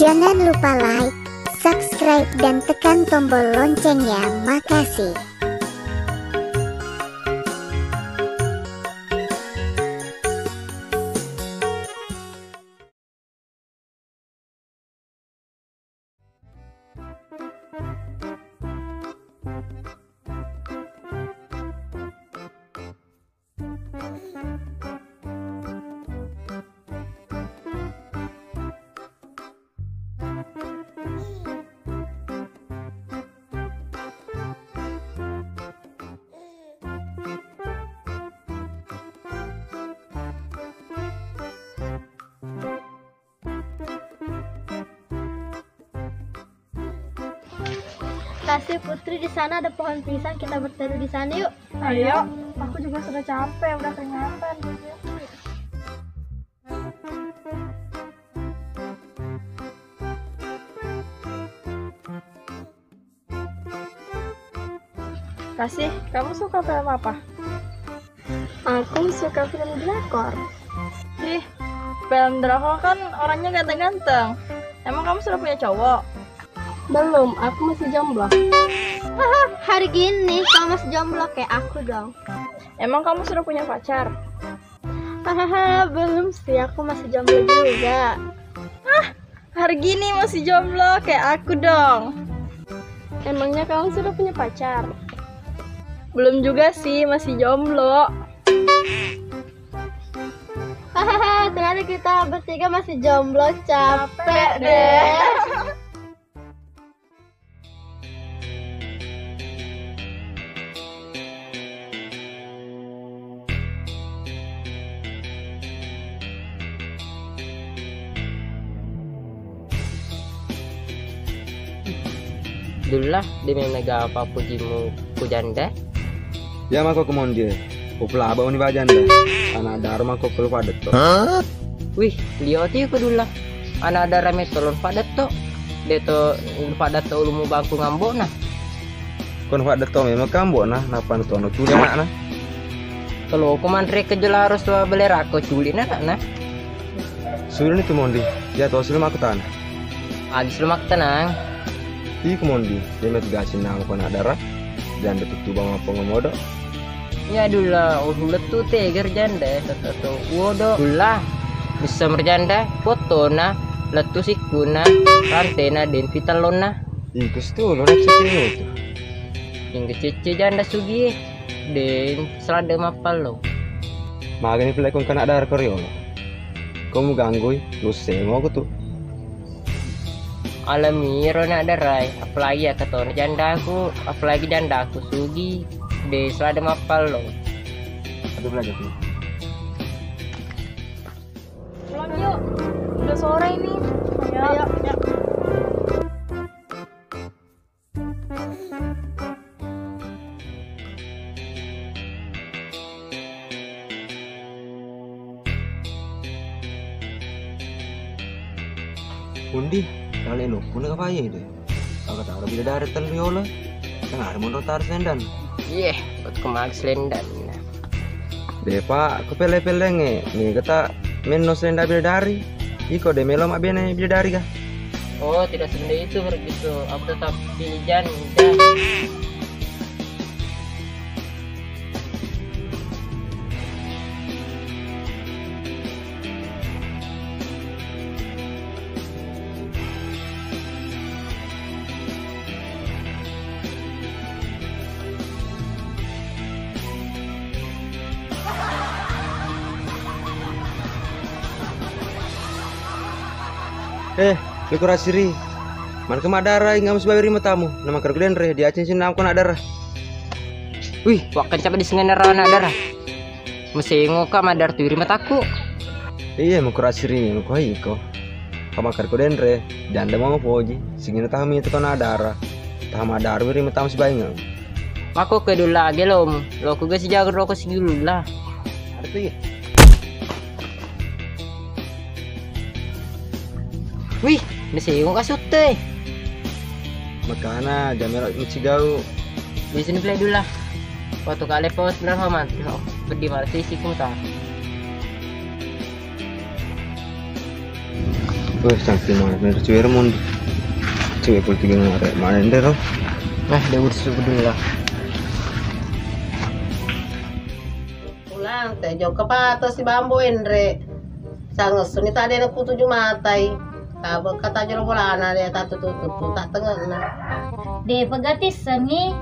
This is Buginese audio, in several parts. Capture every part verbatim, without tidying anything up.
Jangan lupa like, subscribe, dan tekan tombol loncengnya. Makasih. Kasih Putri, di sana ada pohon pisang, kita berteduh di sana yuk. Ayo, aku juga sudah capek, udah keringatan. Kasih, kamu suka film apa? Aku suka film drakor. Ih, film drakor kan orangnya ganteng-ganteng. Emang kamu sudah punya cowok? Belum, aku masih jomblo. Haha, hari gini kamu masih jomblo kayak aku dong. Emang kamu sudah punya pacar? Hahaha, belum sih, aku masih jomblo juga. Ah, hari gini masih jomblo kayak aku dong. Emangnya kamu sudah punya pacar? Belum juga sih, masih jomblo. Hahaha, ternyata kita bertiga masih jomblo, capek deh. Dulla, de' memega pappujimu ku janda? Iya mako ku Mondi e. Upalaba uni bajanda. Ana' dara mako ku lu padetto. Wih, lioti ku Dulla. Ana' dara metto lon padetto. De' to padetto ulumu bangku ngambo'na. Kon padetto memang kambo'na, nappa natono culi ana'na. Kalau ko manre ke jela harus tua bele rako culi na ana'na. Suli ni tu Mondi, iya to suli makkutana. Agi suli makkutanang. Iku Mondi, de' met gasin nang ko ana' dara. Janda tuttu bang apa ngomodo. Ya Dulla, uhulet tu teger janda, tetto uodo. Dulla, bisa merjanda, fotona, lettu sikkuna, rantena, den pitellonna. Iku stu lo nak sikkuna tu. Ingga cecce janda sugi, den selada mappallo. Magani pelekon kana' dara ko riolo. Ko muganggui, lusse mo aku tu. Alami ro ana' dara e, apalagi ya katona jandaku, apalagi jandaku sugi, de' selada mappallo. Aduh, belajar tu. Pulang yuk, udah sore ini. Ayo. Ayo. Undi, kale loppo na kapaye de. Aga taro bidadari tellu yolo. Tengah ada monro taro selendan. Iye, buat kemari selendan. Depa, ku pelle-pellengnge, mega ta menno selendang bidadari. Iko de melo mabbene bidadari ga? Oh, tidak semudah itu, begitu. Aku tetap pilih janda. Eh, mekko rasiri. Maneka madara ingamu sibawa ri matamu, na makkeda ku denre, diaceng sininna ko ana' dara. Wih, wakkan siapa disengenna ro ana' dara? Mesengo ka madara tu ri mataku. Iya, mekko rasiri, mekko iko. Ko makkeda ku denre, janda mau poji, singina taha mitu ko ana' dara. Taha madara ri matamu sibawa ingamu. Mako ke Dulla age lom, loko ga sijaga roko sigilulla. Ada tu iya. Wih, nasengo ka sutte. Makana jamero mecigau. Di sini play Dulla. Waktu kale pos berapa mati? Oh, peddi malah sisi kuta. Weh, cantik banget. Nih, cewek Raymond. Cewek politik yang mana? Mana ini, Ro? Nah, dia urus dulu lah. Ulang, te jokka pato si Ambo Enre. Sangesuni tadi na kutuju matai. Tabekka tajolo bolana de tatutu-tutu, tak tengenna. De pegatissengi.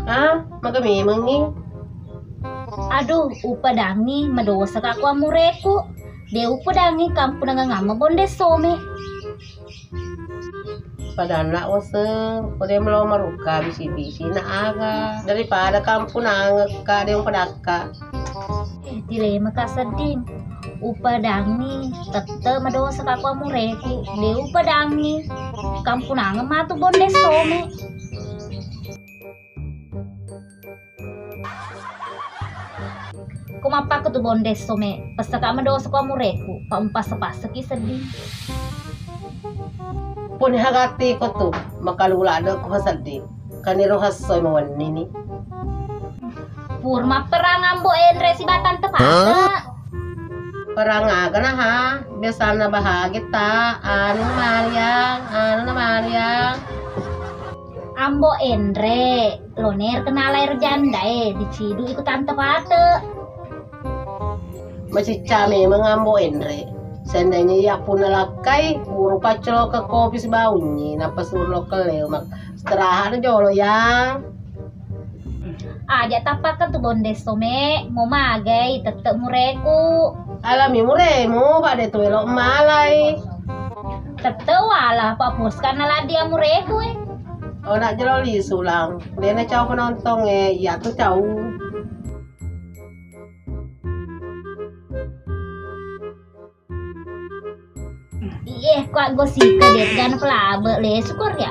Ah, maga memengi. Aduh, upadangi, madosa ka ku amureku. De upadangi kampunangang amma bonde some. Padanna waseng, ko de melo maruka bisi-bisi na aga. Daripada kampunangekka de upadakka. Eh, tilema ka sedding. Upadangi, tette madosa ka ku amureku. De upadangi. Kampunangeng matu bonde some. Ko mappakko tu bonde some, pessaka madosa ko amureku, pa umpassa-passaki sedding. Pun hagati ko tu, makalula de ko sedding. Kaniro hasso mawenni ni. Pur mapperang Ambo Enre sibawa Tante Pate. Perang aga na ha? Biasanna bahagia ta, anu na mariang, anu na mariang. Ambo Enre, lo ner kenala ero janda e, dicidu iku Tante Pate. Macicca memeng Ambo Enre. Seandainya iya punna lakkai, puro paccoke kopi sibawa unyi, nappa suro lo kelleu mak-, istirahat jolo ya. Aja tappakka tu bonde some, mo magai tette mureku. Alami muremu, pada tu elo malai. Tette wala, pa puskana ladi amureku e. Oh, nak jelo lisu lang. Dena cau penonton e, iya tu cau. Iye, kua gosip ka de gana pelabe le syukur ya.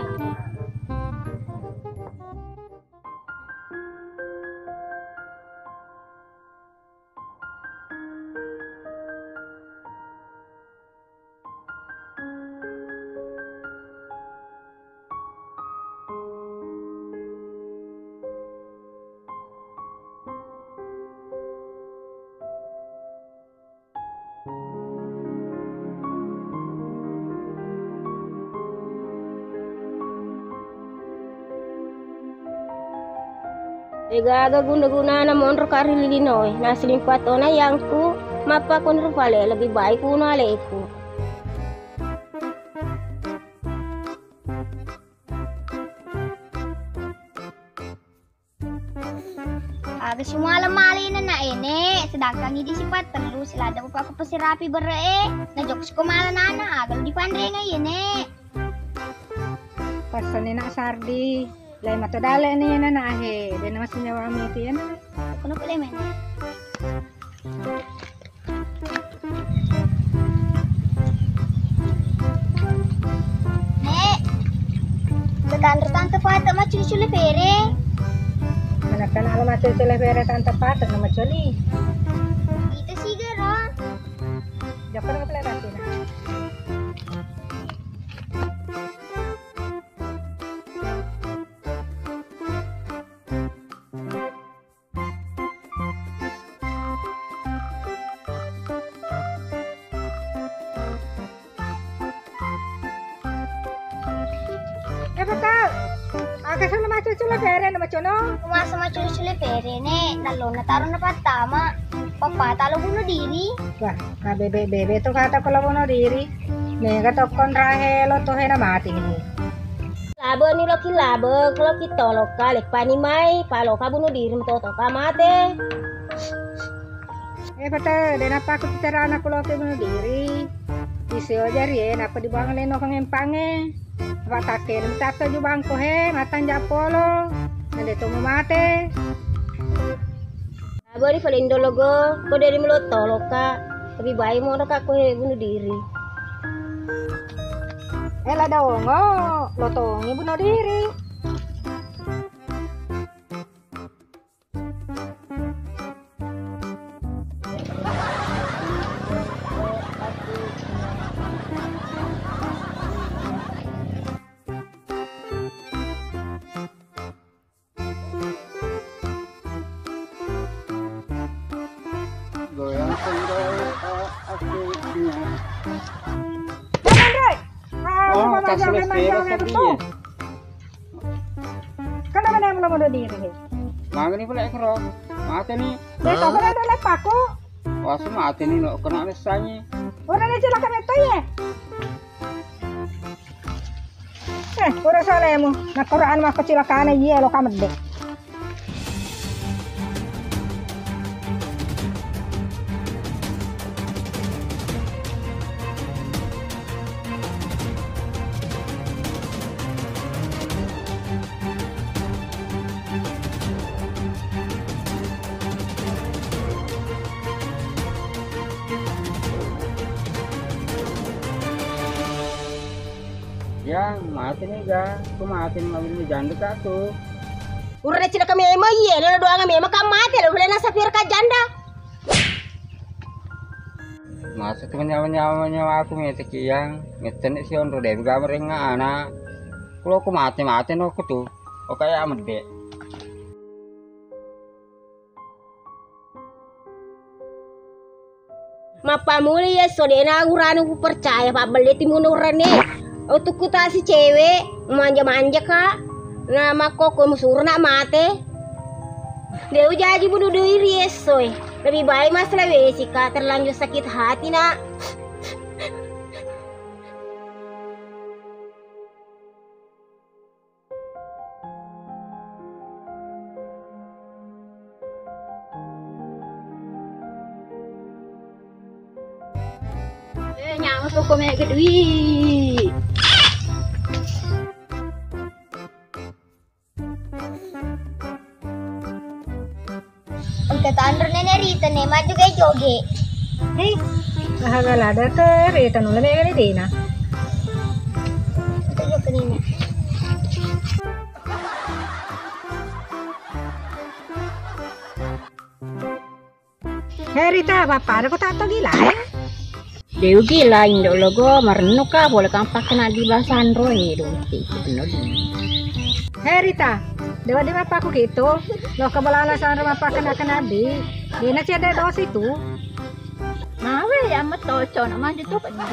Degaga guna-gunana monro ka ri linoe, nasilimpa tona yangku, mappakunro pale lebih baik kuno aleku. Aga simuala malena na ene, sedangkan idi sipat tellu, siladda bapakku pesirapi bere'e, najokka siko mala nana, aga lo dipanrenga iyene. Passani nak Sardi, lai mato dale ni nana ahe, dena masih nyawa miti yen. Kono pale mene. Nek, tekanro Tante Fate maculi-culi pere. Manakana lo maculi-culi pere Tante Fate na maculi. Itu sih gero. Jokka na pale rati na. Eh, betul. Aga solo maculi-culi pere na macono. Masa maculi-culi pere ne, nalona taro na pattama. Papa talo bunuh diri. Wah, na bebe-bebe tu kata kalau bunuh diri. Mega tokkon rahe lo tohe na mati ni. Labeni loki labe, loki toloka, leppani mai, paloka bunuh diri, metotoka mate. Eh, pata, dena paku bicara anakku loki bunuh diri. Isio jari e, napa dibuang leno kong empange. Apa take, metato jubangko he, matang japolo. Nande tomo mate. Abari falendo logo, ko dari melo toloka, lebih baik mo ka ko bunuh diri. Eh, la dongo, lo tongi bunuh diri. Goyang sendal, ah, asiknya. Oh, kasih les tera sedih. Kan mana yang belum bunuh diri? Mangani pula kero. Mati nih. Dia tahu kan ada lepaku. Wah, semati nih lo kena nesanyi. Orang aja lah kena ya. Eh, pura salemu. Nah, Quran mah kecilakane iya lo kamedde. Ya, mati nih ga. Aku mati nih, mawin janda tak tuh. Urre cilaka memo iye, lo doang memo kan mati lo, boleh nasafir ka janda. Masuk ke nyawa-nyawa aku mete kiang, mete nih si onro deh, ga mereng anak. Kalau aku mati-mati no aku tuh, oke ya medek. Mappammula iya esso, de'na urane kupercaya, pabbelle timunna urane. Utukku tasi cewek, manja-manja ka, na makkokko musuruna mate. De' ujaji bunuh diri essoe. Lebih baik masalah wesi ka, terlanjur sakit hati nak. Eh, nyawa toko mega dui. Engka tanro Nenek Rita ne, maju joge-joge. Hei, aha galada ke Rita nula mega ni dena. Itu juga Nenek. Hei Rita, bappada ko tatto gila, eh? De'u gila, indo logo, marennu ka, pole ka mappakkena di basanro e, do, ti, bener di. Hei Rita, dewa di bapakku gitu, lo ke balana sanro mappakkena-kena di, de'na cedde dosi tu. Mawe, ya meto, cona maju tu peddi.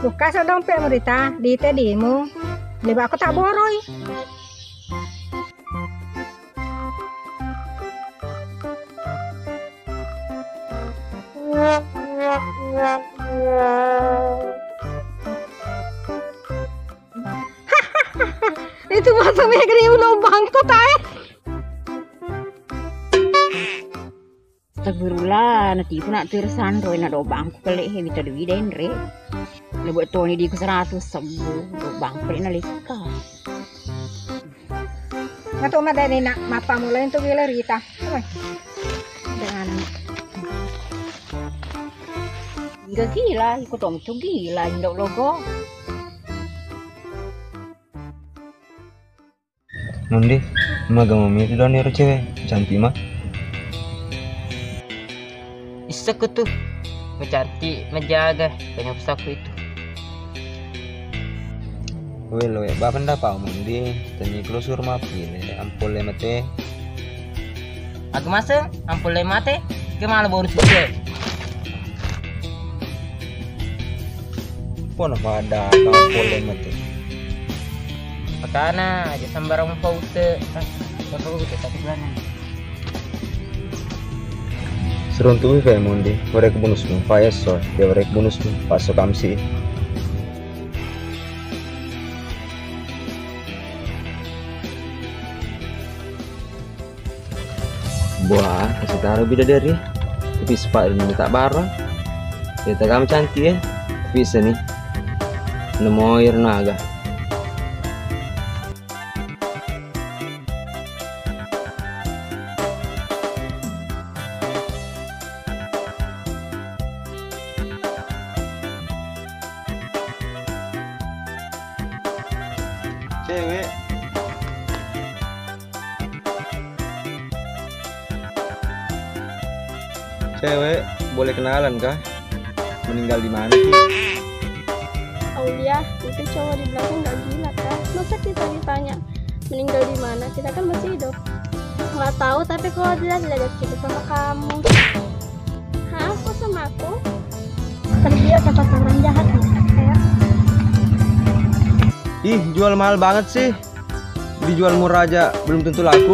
Buka so dompetmu Rita, di tedimu, lebak aku tak boroi. Itu bahasa Megri ulo bangko tae. Astagfirullah, natipu nak tersanro na do bangko kele he wita dui denre. Lebok toni di ku seratus sebbu, do bangko kele na lekka. Matu madani nak mappammula itu gila Rita. Weh. Dengan. Enggak gila, ikut om tu gila, indo logo. Mundi, maga mami itu doni ero cewek, cantik mah. Issekku tu, macantik, majaga, banyak pesaku itu. Welo, eh, ba pendapat Mundi, tanya kelusur mapi, le, ampun le mate. Aku masa, ampun le mate, ke malah bonus juga. Pona pada ampun le mate. Makana aja sembarang paute. Ah, paute tapi berani. Seruntu'i fa Mundi, warek bonusmu, fa esso, ya warek bonusmu, fa so kamsi. Buah, kasih taro bidadari. Tapi sepak ini tak barang. Ya tak kamu cantik ya. Bisa nih. Nemu air naga. Cewek. Cewek, boleh kenalan kah? Meninggal di mana sih? Aulia, itu cowok di belakang nggak gila kah? Masa kita ditanya meninggal di mana? Kita kan masih hidup. Nggak tahu, tapi kalau dia tidak ada cerita sama kamu. Hah? Kok sama aku? Kan dia kata orang jahat. Ih, jual mahal banget sih. Dijual murah aja belum tentu laku.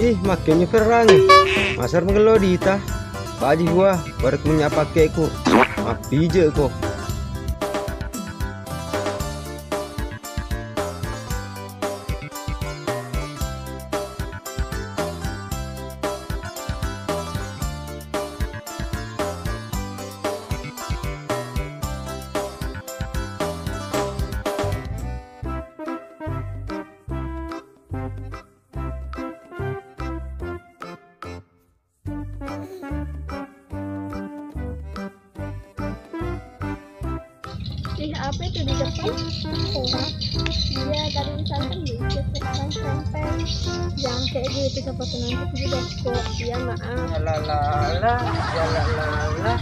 Ih, makkeni ferrangi. Masar magello dita. Baji gua, baru punya pakaiku. Mappije ko. Ih, apa itu di depan? Sekolah. Iya, tadi di sana kan lucu, kan, sampai. Jangan kayak gitu, siapa tuh nanti juga kok. Iya, maaf. Lalalala, lalalala.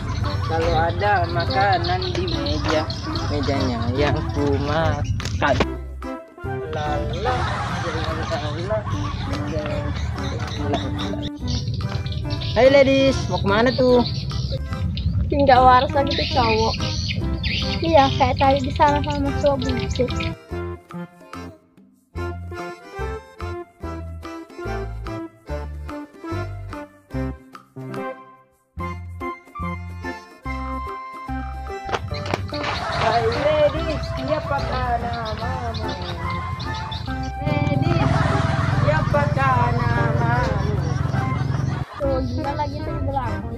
Kalau ada makanan di meja, mejanya yang ku makan. Lala, lala, lala. Hai ladies, mau kemana tuh? Nggak waras lagi tuh cowok. Iya, kayak tadi di sana sama cowok buncit. Hai ladies, siapakah namamu? Ladies, siapakah namamu? Tuh, gila lagi tuh di belakang.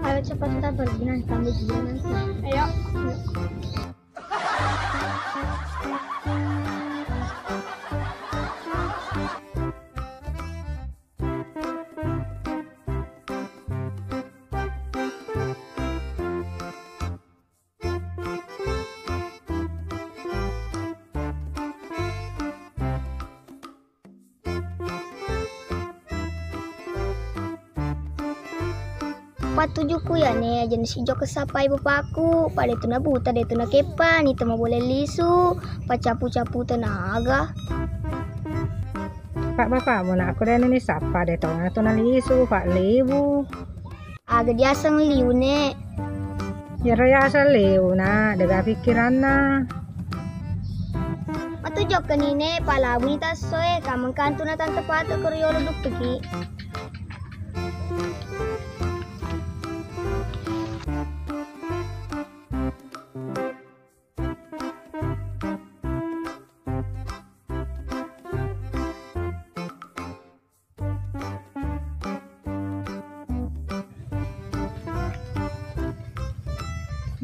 Ayo cepat kita pergi, nanti kami gila nanti. Ayo. Patujukku iyane, aja' na sijokka sappai bapakku, pada itu nabuta, de' tu nakeppa, nita mabola lisu, pacapu-capu tenaga. Pak bapakmu nak aku de' nani sappa, de' tongeng tu nalisu, Pak Lewu. Aga diaseng liu, Nek? Iyaro yaseng liu, Nak, de' gaga pikkiranna. Matu jokka ni, Nek, palabuni tassoe, kamengkantu na tante pate ko riolo dukkaki.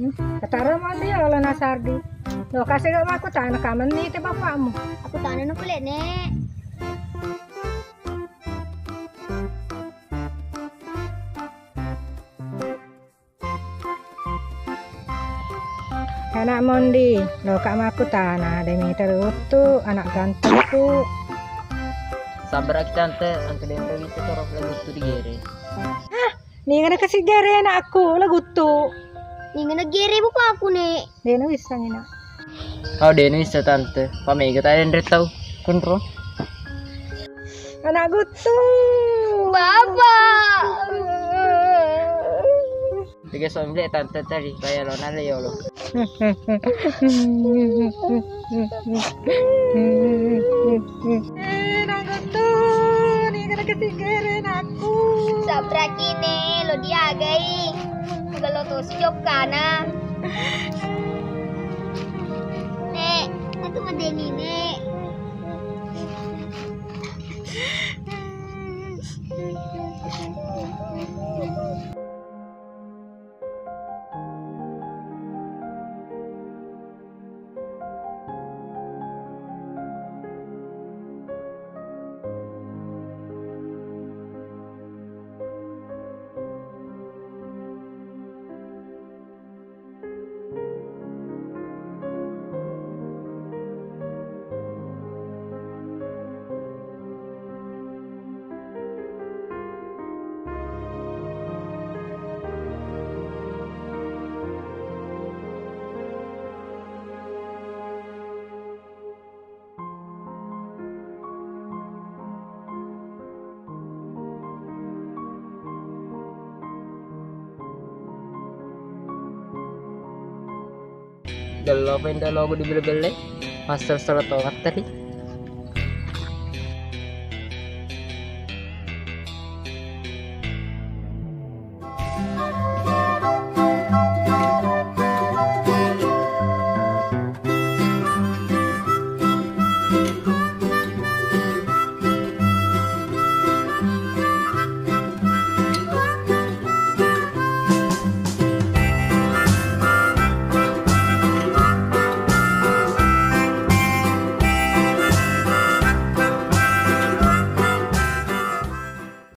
Hmm, katara mandi ya Allah nasardi. Lo kasih gak makkutana kamenni te bapakmu. Aku tana no pole, Nek. Anak mondi, loka makkutana, de' mita riuttu, anak gantengku. Sabaraki tante, engka de' mita toro laguttu digere. Hah? Ningana kasi gere anakku, laguttu. Ningana gere bapakku, Nek. De' nawisseng, Nak. Oh, de' nawisseng tante. Pamega tadi anre tau. Kunro. Anak guttu. Bapak. Tiga somble tante tadi, kaya lo nale yolo. Eh, nagottu, ni kada kesigere nakku. Sabraki ne, lo diagai. Gelo tosi jokkana. Nek, atu madeni, Nek. Lo apa yang lo aku dibeli-beli? Master solo to materi.